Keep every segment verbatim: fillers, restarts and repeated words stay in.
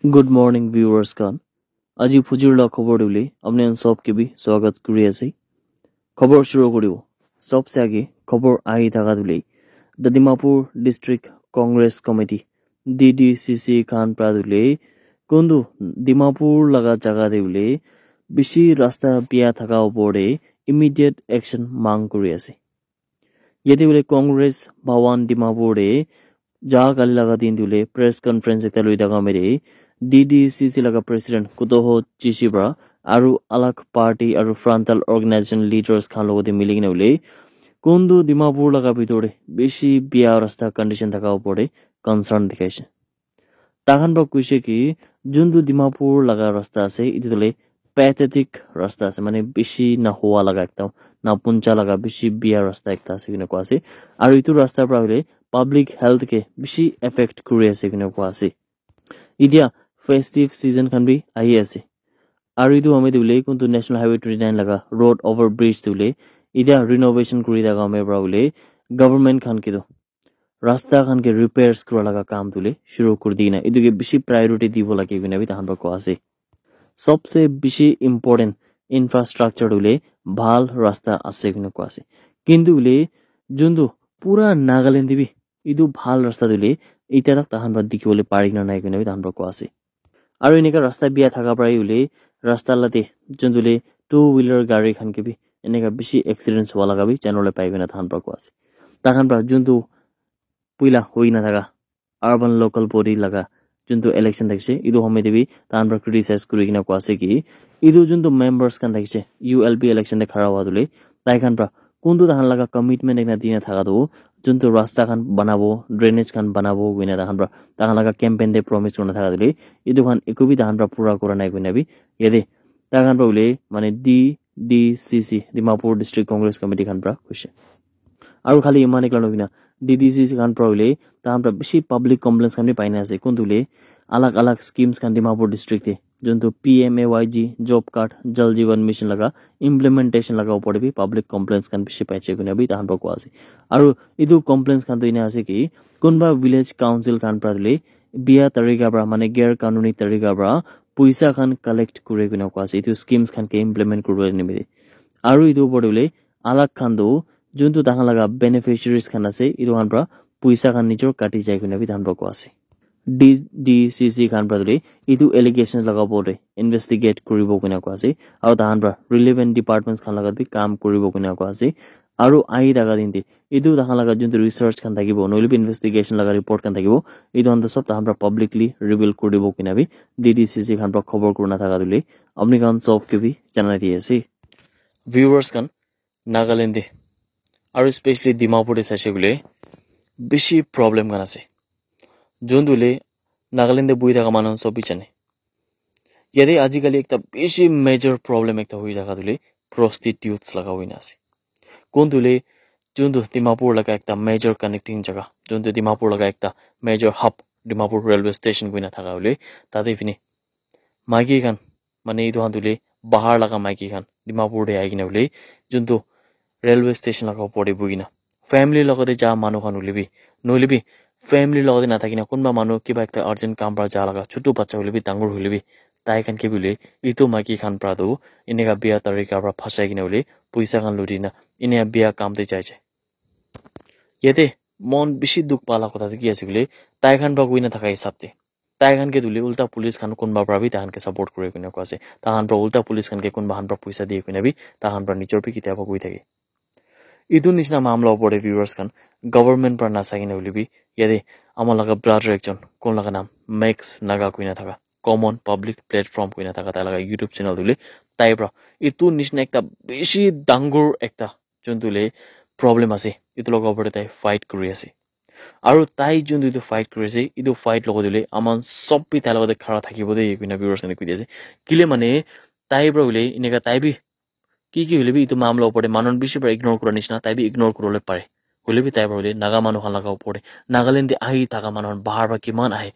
Good morning, viewers khan. Aji phujir la khobor tu le apni khan sob ke bi swagat kuri ase. Khobor shuru koribo. Sobse age khobor ahi thaka tu le, the Dimapur District Congress Committee, D D C C khan pra tu le, kuntu Dimapur laga jaga te bole bishi rasta biya thaka opor te immediate action mang kuri ase. Yate bole Congress Bhawan Dimapur te ja kali laga din tu le press conference ekta loi thaka mete D D C C laga president Kutoho Chishi pra aru alag party aru frontal organization leaders khan logote mili kena bole kuntu Dimapur laga bitor te bishi biya rasta condition thaka opor te concern dikhaise. Takhan pra kuishe ki juntu Dimapur laga rasta ase, etu tole pathetic rasta ase, mane bishi nahoa laga ekta, napuncha laga bishi biya rasta ekta ase kena koa ase. Aru etu rasta pra hoile public health ke bishi affect kuri ase kena koa ase. Etia festive season khan bi ahi ase. Aru etu hame tu hoile kuntu National Highway twenty nine laga road over bridge tu hoile etia renovation kuri thaka hame pra hoile government khan ke tu rasta khan ke repairs kura laga kam tu le shuru kuri dina, etu ke bishi priority dibo lage koi na bi tahan pra koa ase. Sobse bishi important infrastructure tu le bhal rasta ase koi na koa ase. Kintu le juntu pura Nagaland te bi etu bhal rasta tu le itya tak tahan pra dikhi bole pari na nai koi na bi tahan pra koa ase. Aru eneka rasta biya thaka pra hi hoile rasta la te juntu le two wheeler gari khan ke bi eneka bishi accidents hua laga bi channel te pai kena tahan pra koa ase. Tahan pra juntu puila hoi na thaka urban local body laga juntu election thakise, etu home te bi tahan pra criticize kuri kena koa ase ki etu juntu members khan thakise, U L B election te khara hua tu le tai khan pra kuntu tahan laga commitment ekna dina thaka tu juntu rasta khan banabo, drainage khan banabo koi na tahan pra tahan laga campaign te promise kurina thaka tu le etu khan eku bi tahan pra pura kura nai koi na bi yate tahan pra hoile mane D D C C, Dimapur District Congress Committee khan pra kuishe. Aru khali iman ekla nohoi kena D D C C khan pra hoile tahan pra bishi public complaints khan bi pai na ase. Kuntu le alag alag schemes khan Dimapur district te juntu P M A Y G, job card, Jal Jeevan Mission laga implementation laga opor te bi public complaints khan bishi paise koi na bi tahan pra koa ase. Aru etu complaints khan tu ena ase ki kunba village council khan pra le biya tarika pra mane gair kanuni tarika pra puisa khan collect kuri kena koa ase, etu schemes khan ke implement kuribo nimite. Aru etu opor te hoile alag khan tu juntu tahan laga beneficiaries khan ase, etu khan pra puisa khan nijor kati jai koi na bi tahan pra koa ase. D D C C khan pra tu le etu allegations laga opor te investigate kuribo koi na koa ase. Aru tahan pra relevant departments khan laga bi kam kuribo koi na koa ase. Aru ahi thaka din te etu tahan laga juntu research khan thakibo, nohole bi investigation laga report khan thakibo, etu khan tu sob tahan pra publicly reveal kuri dibo koi na bi D D C C khan pra khobor kurina thaka tu le apni khan sob ke bi janai di ase. Viewers khan, Nagaland te aru specially Dimapur te saise koile bishi problem khan ase. Juntu le Nagaland te buhi thaka manu sob bi jane. Yate ajikali ekta bishi major problem ekta hoi thaka tu le prostitutes laga hoi na ase. Kuntu le juntu Dimapur laga ekta major connecting jaga, juntu Dimapur laga ekta major hub, Dimapur railway station koi na thaka hoile tate fini maiki khan mane etu khan tu le bahar laga maiki khan Dimapur te ahi kena hoile juntu railway station laga opor te buhi kena family logote ja manu khan hoile bi, nohole bi family logote nathaki na kunba manu kiba ekta urgent kam pra ja laga, chutu bacha hoile bi, dangor hoile bi, tai khan ke bi hoile etu maiki khan pra tu eneka biya tarika pra phasai kena hoile puisa khan luti na eneka biya kam te jai jai. Yate mon bishi dukh pa la kotha tu ki ase koile, tai khan pra koi na thaka hisab te tai khan ke tu hoile ulta police khan kunba pra bi tai khan ke support kure koi na koa ase. Tai khan pra ulta police khan ke kunba khan pra puisa diye koi na bi tai khan pra nijor bi kitia ba koi thake. Etu nishina mamla opor te viewers khan, government pra nasai kena hoile bi yate ama laga brother ekjon kun laga naam Max Naga koi na thaka, common public platform koi na thaka tai laga YouTube channel tu hoile tai pra etu nishina ekta bishi dangor ekta juntu le problem ase, etu laga opor te tai fight kuri ase. Aru tai juntu etu fight kuri ase, etu fight logote hoile aman sob bi tai logote khara thakibo de koi na viewers khan ke koi di ase. Kile mane tai pra hoile eneka tai bi ki ki hoile bi etu mamla opor te manu khan bishi pra ignore kura nishina tai bi ignore kuribole pare. Hoile bi tai pra hoile Naga manu khan laga opor te, Nagaland te ahi thaka manu khan bahar pra kiman ahe,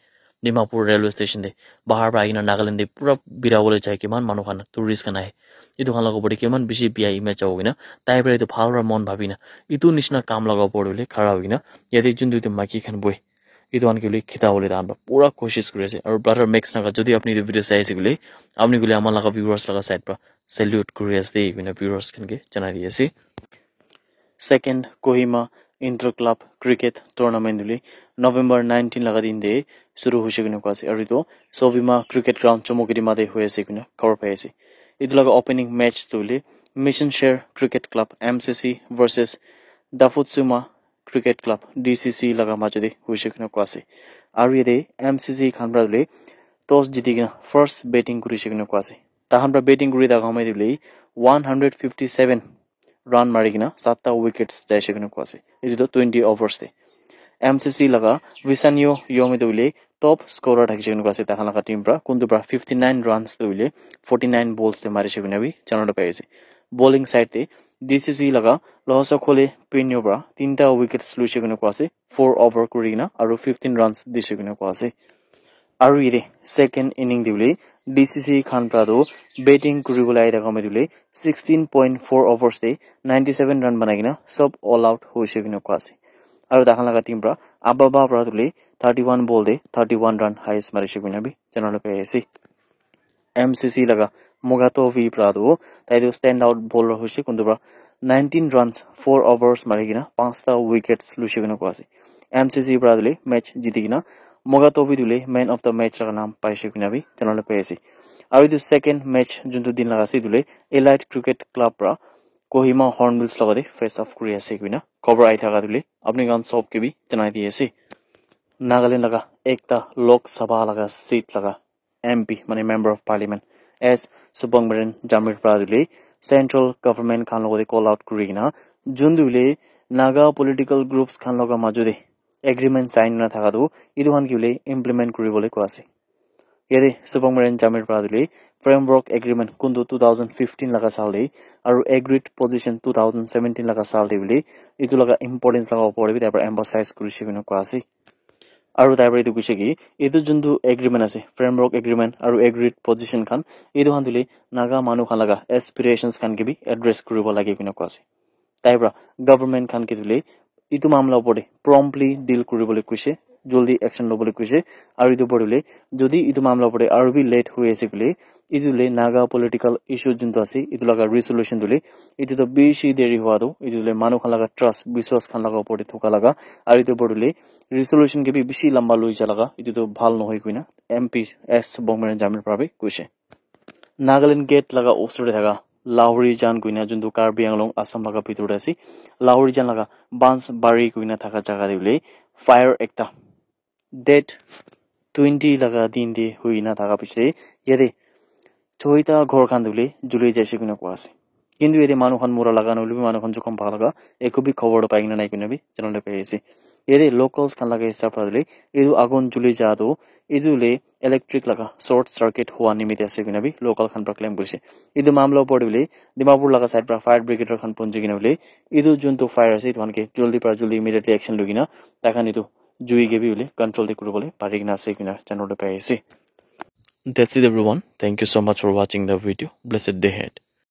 Dimapur railway station te bahar pra ahi kena Nagaland te pura bira bole jai, kiman manu khan tourist khan ahe, etu khan laga opor te kiman bishi biya image jabo koi na tai pra etu bhal pra mon bhabi na etu nishina kam laga opor te hoile khara hoi kena yate juntu etu maiki khan bohe etu khan ke hoile khita bole tahan para pura koshish kuri ase. Aru brother Max Naga, jodi apni etu video sai ase koile, apni koile ama laga viewers laga side para salute kuri ase de, koina viewers khan ke janai di ase. Second Kohima Inter Club Cricket Tournament hoile November nineteen laga din de shuru hoise koina koa ase. Aru etu Sovima Cricket Ground Chumukedima de hoi ase koina khobor pai ase. Etu laga opening match tu hoile Mission Share Cricket Club, M C C, versus Dafutsuma Cricket Club, D C C, laga majo de hoise koina koa ase. Aru yate M C C khan para hoile toss jiti kena first batting kuri se koina koa ase. Tahan para batting kuri thaka time te hoile one hundred fifty seven run mari kena satta wickets jai se koina koa ase. Etu tu twenty overs te. M C C laga Visanio Yome tu hoile top scorer thaki se koina koa ase tahan laga team para. Kuntu para fifty nine runs tu hoile forty nine balls te mari se koina bi janabole pai ase. Bowling side te D C C laga Lohosakhole Pinyo para tinta wickets lui se koina koa ase. Four over kuri kena aru fifteen runs di se koina koa ase. Aru yate second inning te hoile D C C khan para tu batting kuri bole ahi thaka time te hoile sixteen point four overs te ninety seven run banai kena sob all out hoise koina koa ase. Aru tahan laga team para Ababa para tu hoile thirty one ball te thirty one run highest mari se koina bi janabole pai ase. M C C laga Mogatovi para tu tai tu stand out bowler hoise kuntu para nineteen runs four overs mari kena panchta wickets lui se koina koa ase. M C C para tu hoile match jiti kena Mogatovi tu hoile man of the match laga naam pai se koina bi janabole pai ase. Aru etu second match juntu din laga ase etu hoile Elite Cricket Club para Kohima Hornbills logote face off kuri ase koina khobor ahi thaka tu hoile apni khan sob ke bi janai di ase. Nagaland laga ekta Lok Sabha laga seat laga M P, mane Member of Parliament, S Subhangmaren Jamir para tu hoile central government khan logote call out kuri kena juntu hoile Naga political groups khan laga majo de agreement sign na thaka tu etu khan ke hoile implement kuri bole koa ase. Yate Subhangmaren Jamir para tu hoile framework agreement kuntu two thousand fifteen laga saal te aru agreed position two thousand seventeen laga saal te hoile etu laga importance laga upor te bi tai para emphasize kuri se koina koa ase. Aru tai para etu koise ki etu juntu agreement ase, framework agreement aru agreed position khan, etu khan tu hoile Naga manu khan laga aspirations khan ke bi address kuri bo lage koina koa ase. Tai para government khan ke tu hoile etu mamla upor te promptly deal kuri bole koise, jaldi action lo bole koise. Aru etu upor te hoile jodi etu mamla upor te aru bi late hoi ase koile etu hoile Naga political issue juntu ase etu laga resolution tu hoile etu tu bishi deri hua tu etu hoile manu khan laga trust, biswas khan laga upor te thoka laga, aru etu upor te hoile resolution ke bi bishi lamba lui ja laga, etu tu bhal nohoi koina M P S Subhangmaren Jamir para bi koise. Nagaland gate laga osor te thaka Lahorijan koina juntu Karbi Anglong Assam laga bitor te ase. Lahorijan laga Bansbari koina thaka jaga te hoile fire ekta date twenty laga din te hoi na thaka piche te yate choita ghor khan tu hoile juli jaise koina koa ase. Kintu yate manu khan mura laga nohoile bi manu khan jokhom pa laga eku bi khobor toh pai kena nai koina bi janabole pai ase. Yate locals khan laga hisab para tu hoile etu agun juli ja tu etu hoile electric laga short circuit hua nimite ase koina bi local khan para claim kurise. Etu mamla upor te hoile Dimapur laga side para fire brigade khan punji kena hoile etu juntu fire ase etu khan ke jaldi para jaldi immediately action loi kena tai khan etu jui ke bi hoile control te kuri bole pari kena ase koina janabole pai ase. That's it everyone. Thank you so much for watching the video. Blessed day ahead.